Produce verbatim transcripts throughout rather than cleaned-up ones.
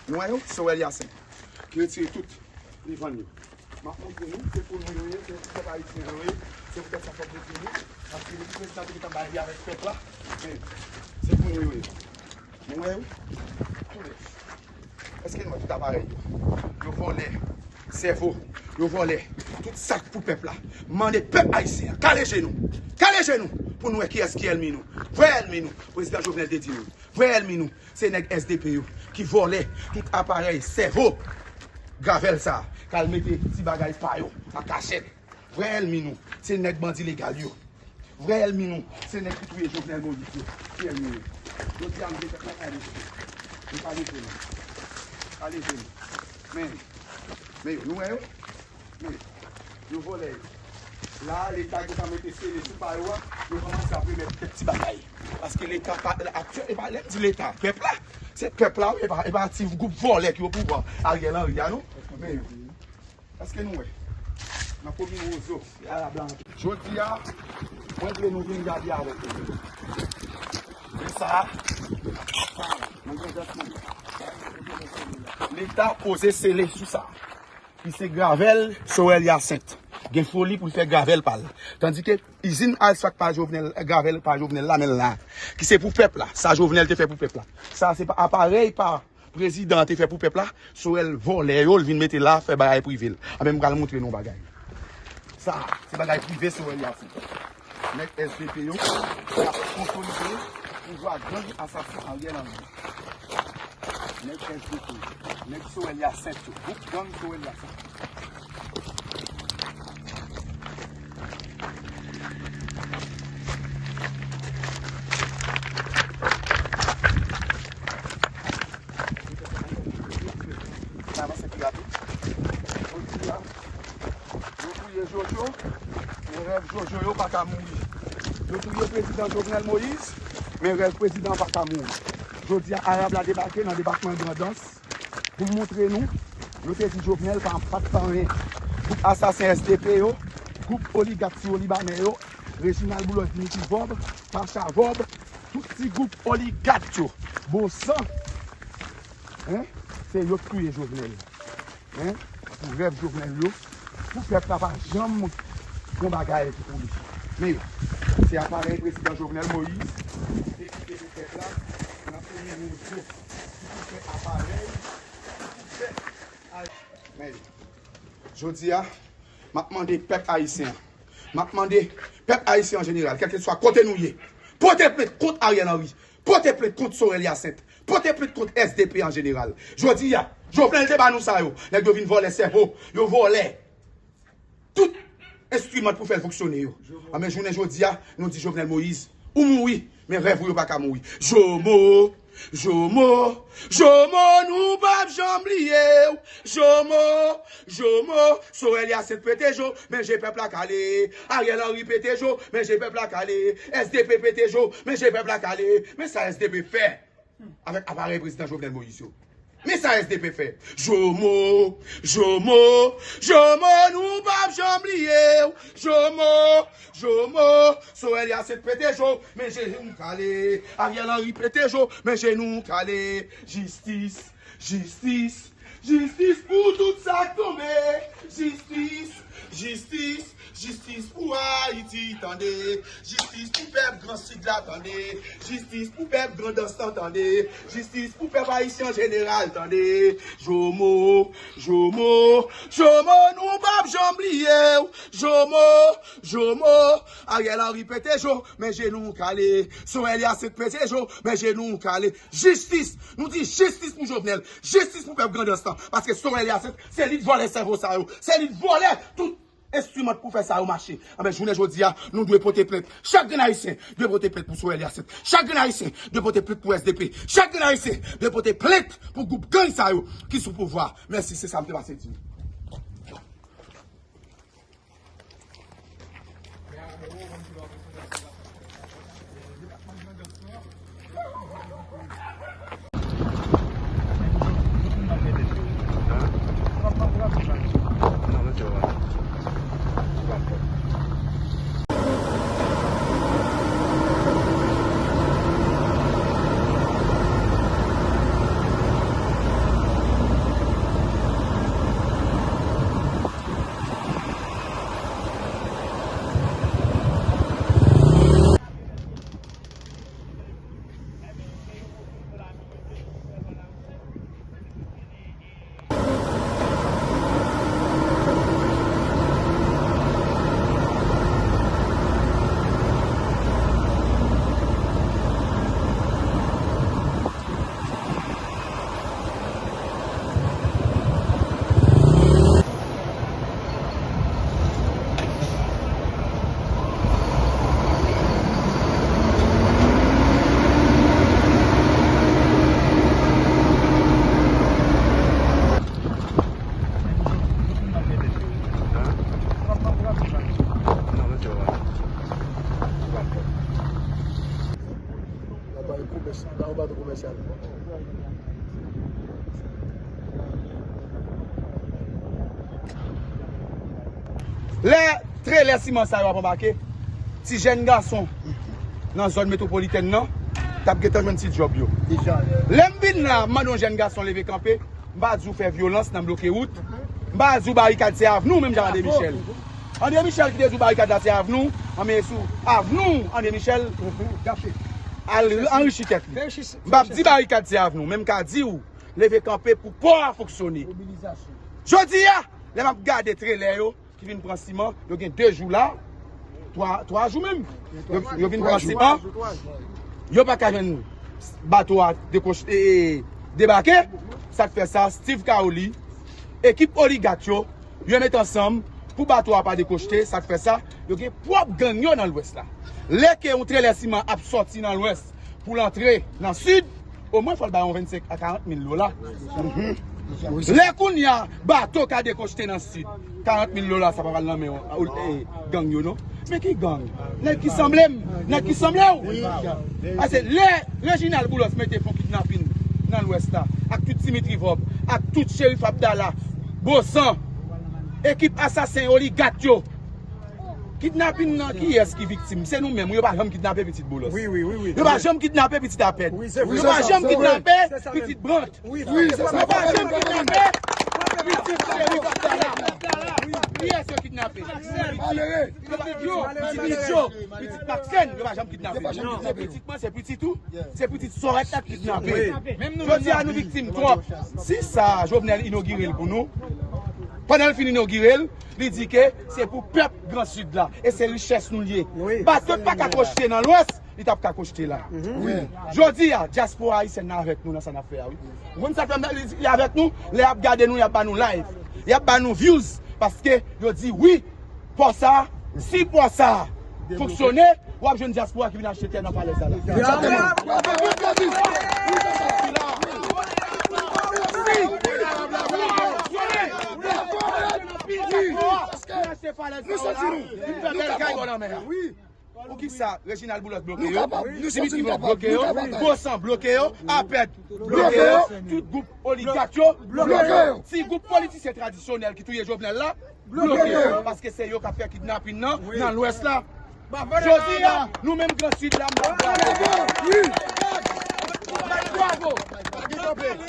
Nou wè yo, Sorel Hyacinthe ki retire tout, li vann yo. M ap montre nou, se pou nou yo ye, se pou pèp ayisyen yo ye, se pou pèp sa fòk nou di nou, paske depi prezidan te gentan bay li avèk pèp la, men se pou nou yo ye. Nou wè yo? Tou nèf. Èske nou wè tout aparèy yo? Yo vòlè sèvo, yo vòlè tout sa k pou pèp la. M mande pèp ayisyen an, kale je nou, kale je nou pou nou wè kiyès ki ènmi nou. Vrè ènmi nou, prezidan Jovenel te di nou. Vrè ènmi nou, se nèg S D P yo ki vòlè tout aparèy sèvo gravèl sa, k al mete ti bagay pa yo an kachèt. Vrè ènmi nou, se nèg bandi legal yo. Vrè ènmi nou, se nèg ki touye Jovenel Moïse yo. Ki ènmi yo. Jodi a, m gen pèp la kale je nou. M kale je nou. Kale je nou. Men, men yo, nou wè yo? Men, yo vòlè yo. La, Leta gentan mete sele sou pa yo a, yo kòmanse ap remèt kèk ti bagay. Paske Leta pa, aktyèl, e pa, lè m di Leta, pèp la, se pèp la, wi, e pa, e pa ti gwoup vòlè ki o pouvwa Ariel Henry a, non. Men, èske nou wè? Nan komin Wozo, Arab la antre. Jodi a, mwen vle nou vin gade avèk mwen. Men sa, mwen gen dèt mwen. Leta poze sele sou sa. Ki se gravèl Sorel Hyacinthe. Gen foli pou l fè gravèl pa l. Tandike izin Alsfac pa Jovenel, gravèl pa Jovenel la, men l la. Ki se pou pèp la. Sa Jovenel te fè pou pèp la. Sa se pa aparèy pa prezidan an te fè pou pèp la. Sorel vòlè yo, l vin mete la, fè bagay prive l. Anben, m pral montre nou yon bagay. Sa, se bagay prive Sorel Hyacinthe. Nèg S D P yo, y ap konsolide pouvwa gang asasen Ariel Henry. Nèg S D P, nèg Sorel Hyacinthe yo, gwoup gang Sorel Hyacinthe. N avanse pi rapid. Jodi a, yo touye Jojo, men rèv Jojo yo pa ka mouri. Yo touye prezidan Jovenel Moïse, men rèv prezidan an pa ka mouri. Jodi a, Arab la debake nan depatman Grandans pou montre nou, yo te di Jovenel pa, pa t pa anyen. Gwoup asasen S D P yo, gwoup oligak ti olibanè yo, Reginald Boulos, Dimitri Vorbe, Pacha Vorbe, tout ti gwoup oligak yo, bon san, hein, se yo k touye Jovenel. Hein, pou rèv Jovenel yo, pou pèp la pa janm gon bagay ki pou li. Men yo, se aparèy prezidan Jovenel Moïse ki te kite pou pèp la nan komin Wozo, ki pou fè aparèy pou pèp. Men yo, jodi a, m ap mande pèp ayisyen an, m ap mande pèp ayisyen an jeneral, kèlkeswa kote nou ye, pote plent kont Ariel Henry, pote plent kont Sorel Hyacinthe, pote plent kont S D P an jeneral. Jodi a, Jovenel te ba nou sa yo. Nèg yo vin vòlè sèvo, yo vòlè tout enstriman pou fè l fonksyone yo. Anben, jounen jodi a, nou di Jovenel Moïse, ou mouri, men rèv ou yo pa ka mouri. Jomo, Jomo, Jomo, nou p ap janm bliye w. Jomo, Jomo, Sorel Hyacinthe pete jo, men je pèp la kale. Ariel Henry pete jo, men je pèp la kale. S D P pete jo, men je pèp la kale. Men sa S D P fè avèk aparèy prezidan Jovenel Moïse yo. Men sa S D P fè. Jomo, Jomo, Jomo, nou p ap janm bliye w. Jomo, Jomo, Sorel Hyacinthe pete jo, men je nou kale. Ariel Henry pete jo, men je nou kale. Jistis, jistis, jistis pou tout sa k tonbe. Jistis, jistis, jistis pou Ayiti, tande. Jistis pou pèp Gran Sid la, tande. Jistis pou pèp Grandans lan, tande. Jistis pou pèp ayisyen an jeneral, tande. Jomo, Jomo, Jomo, nou p ap janm bliye w. Jomo, Jomo, Ariel Henry pete jo, men je nou kale. Sorel Hyacinthe pete jo, men je nou kale. Jistis, nou di jistis pou Jovenel, jistis pou pèp Grandans lan, paske Sorel Hyacinthe, se li t vòlè sèvo sa yo, se li t vòlè tout enstriman pou fè sa yo mache. Anben, jounen jodi a, nou dwe pote plent. Chak grenn ayisyen dwe pote plent pou Sorel Hyacinthe. Chak grenn ayisyen dwe pote plent pou S D P. Chak grenn ayisyen dwe pote plent pou gwoup gang sa yo ki sou pouvwa. Mèsi, se sa m te pase di nou. Lè trelè siman sa yo ap anbake, ti jèn gason nan zòn metwopolitèn nan t ap gentan jwenn ti djòb yo. Lè m vin la, m mande yon jèn gason leve kanpe, m pa di w fè vyolans nan bloke wout, m pa di w barikad se avni w, menm jan André Michel. André Michel ki te di w barikad la se avni w, anmeye sou avni w André Michel. Al anrichi tèt li. M p ap di barikad se avni w, men m ka di w leve kanpe pou pò a fonksyone. Jodi a, lè m ap gade trelè yo ki vin pran siman, yo gen de jou la, twa, twa jou menm. Yo, yo vin pran siman, yo pa ka jwenn bato a dekwoch-, e, e, debake. Sa k fè sa, Steve Caoli, ekip oligak yo, yo met ansanm pou bato a pa dekwochte. Sa k fè sa, yo gen pwòp gang yo nan Lwès la. Lè ke yon trelè siman ap sòti nan Lwès pou l antre nan Sid, omwen fò l bay yon vennsenk a karant mil dola. Lè kounye a, bato ka dekwochte nan Sid, karant mil dola sa pa pral nan men, e, gang yo non. Men ki gang? Nèg ki sanble m, nèg ki sanble w. Pase lè Reginald Boulos mete fon kidnapin nan Lwès la, ak tout Dimitri Vorbe, ak tout Cherif Abdallah, Bosan, ekip asasen oligak yo, kidnapin nan, kiyès ki viktim? Se nou menm, wi, yo pa janm kidnape pitit Boulos. Yo pa janm kidnape pitit Apèd. Yo pa janm kidnape pitit Brandt. Yo pa janm kidnape pitit Cherif Abdallah. Kiyès yo kidnape? Pitit Joe, pitit Maxène, yo pa janm kidnape. Men pitit mwen, se pitit ou, se pitit Sorèt la k kidnape. Jodi a, nou viktim twòp. Si sa, Jovenel inogire l pou nou, pandan l fin inogire l, li di ke se pou pèp Gran Sid la. E se richès nou l ye. Bato t pa ka kwochte nan Lwès, li t ap ka kwochte la. Jodi a, dyaspora ayisyèn nan avèk nou nan sa n ap fè a, wi. Ou konn sa k fè m, li, li avèk nou, lè y ap gade nou, y ap ba nou live, y ap ba nou views, paske yo di wi, pò sa, si pò sa fonksyone, w ap jwenn dyaspora ki vin achte tè nan falèz la. Poukisa Reginald Boulos bloke yo? Dimitri Vorbe bloke yo, Bosan bloke yo, Apèd bloke yo, tout gwoup oligak yo bloke yo, ti gwoup politisyen tradisyonèl ki touye Jovenel la bloke yo, paske se yo k ap fè kidnapin nan nan Lwès la. Jodi a, nou menm Gran Sid la, m ap bravo. Bravo.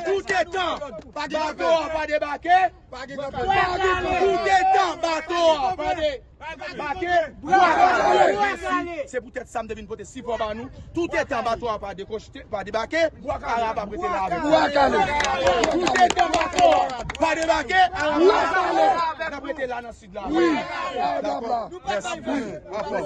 Toutetan bato a pa debake, toutetan bato a pa de- Make, bwa kale. Men si se poutèt sa m te vin pote sipò ba nou. Toutetan bato a pa dekochte, pa debake, Ara p ap rete la avèk nou. Bwa kale. Toutetan bato a pa debake, Ara p ap rete la nan Sid la. Wi. Dakò. Mèsi. Anfòm.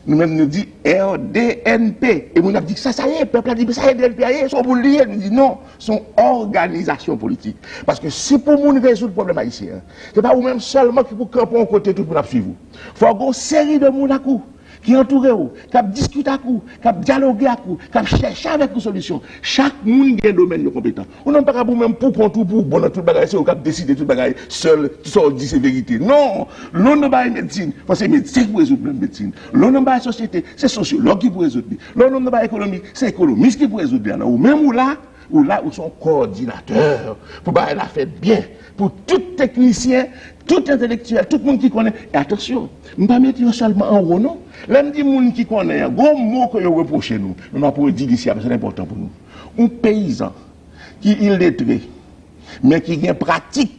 Nou menm nou di R D N P. E moun ap di sa sa ye, pèp la di sa R D N P a ye, se yon boul li ye. Nou di non, se yon òganizasyon politik. Paske si pou moun rezoud pwoblèm ayisyen an, se pa ou menm sèlman ki pou kanpe yon kote tout moun ap swiv ou. Fò gen yon seri de moun ak ou ki antoure w, k ap diskite ak ou, k ap dyaloge ak ou, k ap chèche avèk ou solisyon. Chak moun gen domèn yo konpetan. Yon nonm pa ka pou menm pou kont ou, pou w bon nan tout bagay, se ou k ap deside tout bagay, sèl sa w di se verite. Non! Lè w nan bagay medsin, fò se medsen ki pou rezoud pwoblèm medsin. Lè w nan bagay sosyete, se sosyològ ki pou rezoud li. Lè w nan bagay ekonomi, se ekonomis ki pou rezoud li. Alò, ou menm ou la, ou la, ou se yon kowòdinatè pou bagay la fèt byen, pou tout teknisyen, tout entèlektyèl, tout moun ki konnen. E atansyon, m pa mete yo sèlman anwo, non. Lè m di moun ki konnen an, gwo mo ke yo repwoche nou, men m ap redi l isi a, paske l enpòtan pou nou. Yon peyizan ki iletre, men ki gen pratik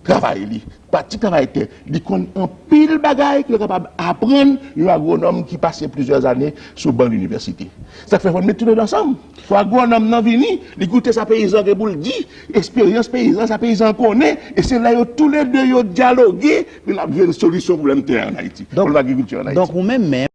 travay li, pratik travay tè, li konn anpil bagay ke l kapab aprann yon agwonòm ki pase plizyè ane sou ban linivèsite. Sa k fè fò n met touledes ansanm. Fò agwonòm nan vini, li koute sa peyizan gen pou l di, eksperyans peyizan, sa peyizan konnen, e se lè yo toulede yo dyaloge ke n ap jwenn solisyon pwoblèm tè a ann Ayiti, pwoblèm agrikilti ann Ayiti. Donk, ou menm menm,